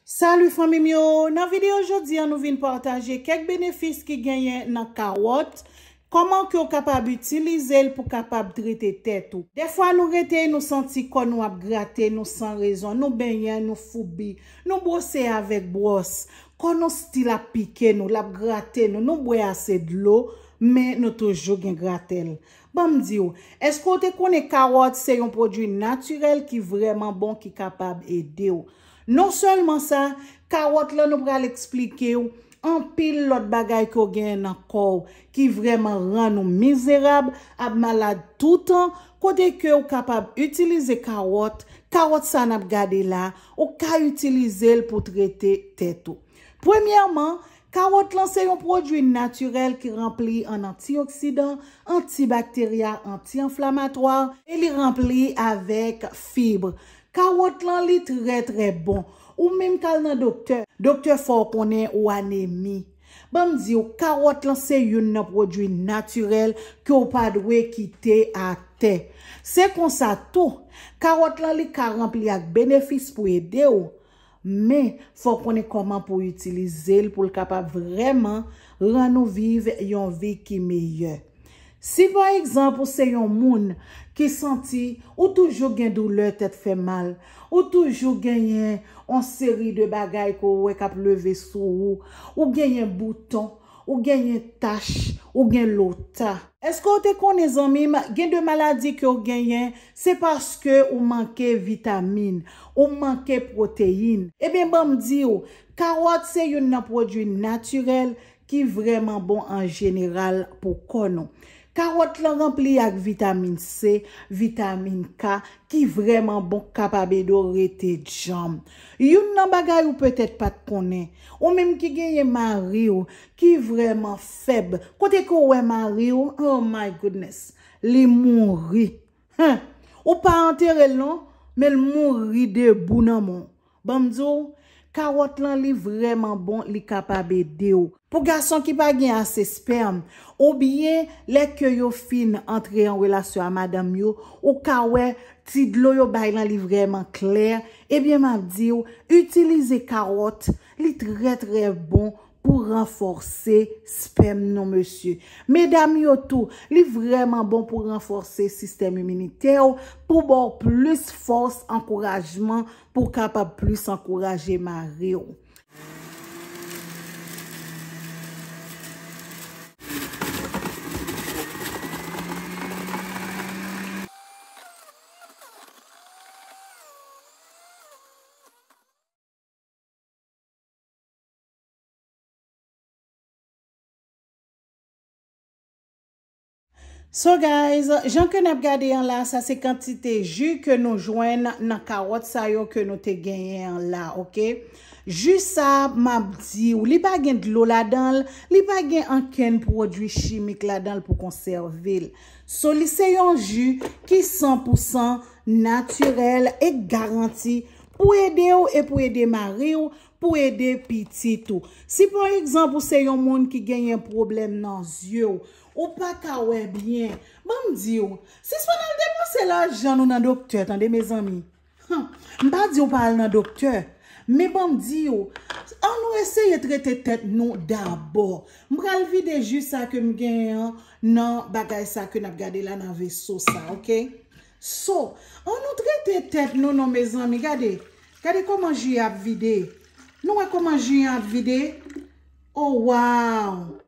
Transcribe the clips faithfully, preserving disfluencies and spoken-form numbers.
Salut fanmi m yo, nan videyo jodi a nou vin pataje kèk benefis ki genyen nan kawòt, kòman ke w kapab itilize l pou kapab trete tèt ou. Dèfwa nou rete, nou santi kò nou ap grate nou san rezon, nou benyen, nou foubi, nou bwose avèk bwòs, kò nou still ap pike nou, l ap grate nou, nou bwè ase dlo, men nou toujou gen gratèl. Ban m di w, èske w te konnen kawòt se yon pwodui natirèl ki vrèman bon, ki kapab ede w? Non sèlman sa, kawòt lan nou pral eksplike w anpil lòt bagay ke w genyen nan kò w ki vrèman rann ou mizerab, ap malad toutan, kote ke w kapab itilize kawòt, kawòt sa n ap gade la, ou ka itilize l pou trete tèt ou. Premyèman, kawòt lan se yon pwodui natirèl ki ranpli an antioksidan, antibakterya, anti-anflamatwa, e li ranpli avèk fib. Kawòt lan li trè trè bon. Ou menm k al nan doktè, doktè fè w konnen ou anemi. Ban m di w, kawòt lan se youn nan pwodui natirèl ke w pa dwe kite atè. Se konsa tou, kawòt lan li ka ranpli ak benefis pou ede w, men fò w konnen kòman pou w itilize l pou l kapab vrèman rann ou viv yon vi ki meyè. Si pa egzanp ou se yon moun ki santi ou toujou gen doulè tèt fè mal, ou toujou genyen yon seri de bagay ke w wè k ap leve sou ou, ou genyen bouton, ou genyen tach, ou gen lota. Èske w te konnen, zanmi m, gen de maladi ke w genyen, se paske ou manke vitamin, ou manke pwoteyin? Ebyen, ban m di w, kawòt se youn nan pwodui natirèl ki vrèman bon an jeneral pou kò nou. Kawòt lan ranpli ak vitamin C, vitamin K, ki vrèman bon, k kapab ede w rete djanm. Youn nan bagay ou petèt pa t konnen, ou menm ki genyen mari w ki vrèman fèb, kote ke w wè mari w, oh my goodness, li mouri. Hen, ou pa antere l non, men l mouri debou nan men w. Ban m di w, kawòt lan li vrèman bon, li kapab ede w. Pou gason ki pa gen ase spèm, oubyen lè ke yo fin antre an relasyon a madanm yo, ou ka wè ti dlo yo bay lan li vrèman klè, ebyen m ap di w, itilize kawòt, li trè trè bon pou ranfòse spèm nou, mesye. Medam yo tou, li vrèman bon pou ranfòse sistèm iminitè w, pou ba w plis fòs, ankourajman, pou w kapab plis ankouraje mari w. So guys, jan ke n ap gade an la, sa se kantite ji ke nou jwenn nan kawòt sa yo ke nou te genyen an la, oke? Ji sa, m ap di w, li pa gen dlo ladan l, li pa gen ankenn pwodui chimik ladan l pou konsève l. So, li se yon ji ki san pou san natirèl e garanti pou ede w e pou ede mari w, pou ede pitit ou. Si pa egzanp ou se yon moun ki genyen pwoblèm nan zye w, ou pa ka wè byen, ban m di w, sispann al depanse lajan nou nan doktè, tande mezanmi. Hum, m pa di w pa al nan doktè, men ban m di w, ann nou eseye trete tèt nou dabò. M pral vide ji sa ke m genyen an nan bagay sa ke n ap gade la nan veso sa, oke? So, ann nou trete tèt nou non, mezanmi. Gade, gade kòman ji a ap vide. Nou wè kòman ji a ap vide? Oh, wow!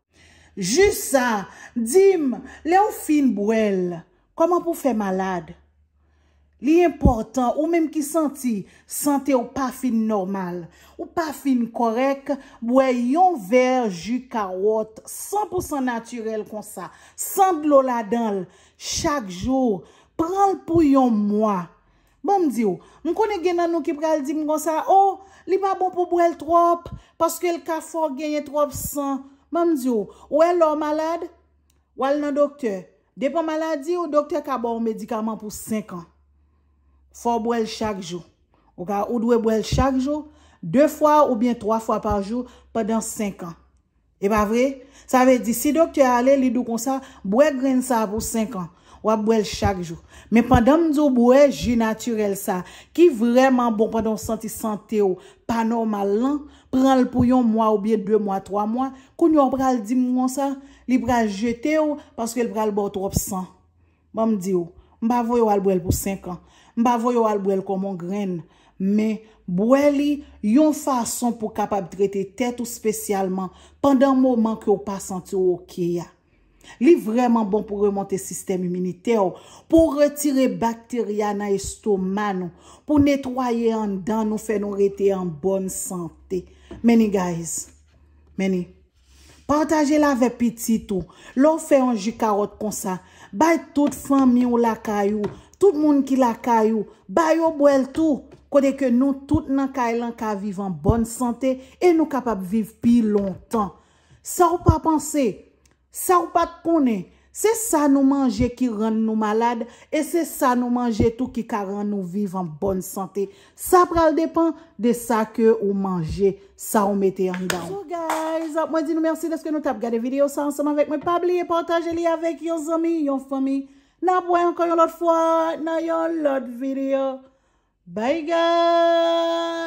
Ji sa, di m, lè w fin bwè l, kòman pou w fè malad? Li enpòtan, ou menm ki santi sante w pa fin nòmal, ou pa fin kòrèk, bwè yon vè ji kawòt san pou san natirèl konsa, san dlo ladan l, chak jou. Pran l pou yon mwa. Ban m di w, m konnen gen nan nou ki pral di m konsa, "O, li pa bon pou bwè l twòp, paske l ka fè w genyen twòp san." Ban m di w, ou wè lè w malad, w al nan doktè. Depann maladi w, doktè ka ba w medikaman pou senk an. Fò w bwè l chak jou. Ou ka, ou dwe bwè l chak jou, de fwa oubyen twa fwa pa jou pandan senk an. E pa vre? Sa vle di, si doktè a ale, li di w konsa, bwè grenn sa a pou senk an. W ap bwè l chak jou. Men pandan m di w bwè ji natirèl sa, ki vrèman bon pandan w santi sante w pa nòmal lan, pran l pou yon mwa oubyen de mwa, twa mwa, kounye a w pral di m konsa, li pral jete w paske l pral ba w twòp san. Ban m di w, m pa voye w al bwè l pou senk an. M pa voye w al bwè l kòm yon grenn. Men, bwè li yon fason pou w kapab trete tèt ou espesyalman pandan moman ke w pa santi w oke a. Li vrèman bon pou remonte sistèm iminitè w, pou w retire bakteri a nan estoma nou, pou netwaye anndan nou, fè nou rete an bòn sante. Many guys, many. Pataje l avèk pitit ou. Lè w fè yon ji kawòt konsa, bay tout fanmi w lakay ou, tout moun ki lakay ou, ba yo bwè l tou. Kote ke nou tout nan kay lan ka viv an bòn sante e nou kapab viv pi lontan. Sa w pa panse, sa w pa t konnen, se sa nou manje ki rann nou malad e se sa nou manje tou ki ka rann nou viv an bòn sante. Sa pral depann de sa ke ou manje, sa w mete anndan w. So guys, mwen di nou mèsi dèske nou t ap gade videyo sa ansanm avèk mwen. Pa bliye pataje li avèk yon zanmi, yon fanmi. N ap wè ankò yon lòt fwa nan yon lòt videyo. Bye guys!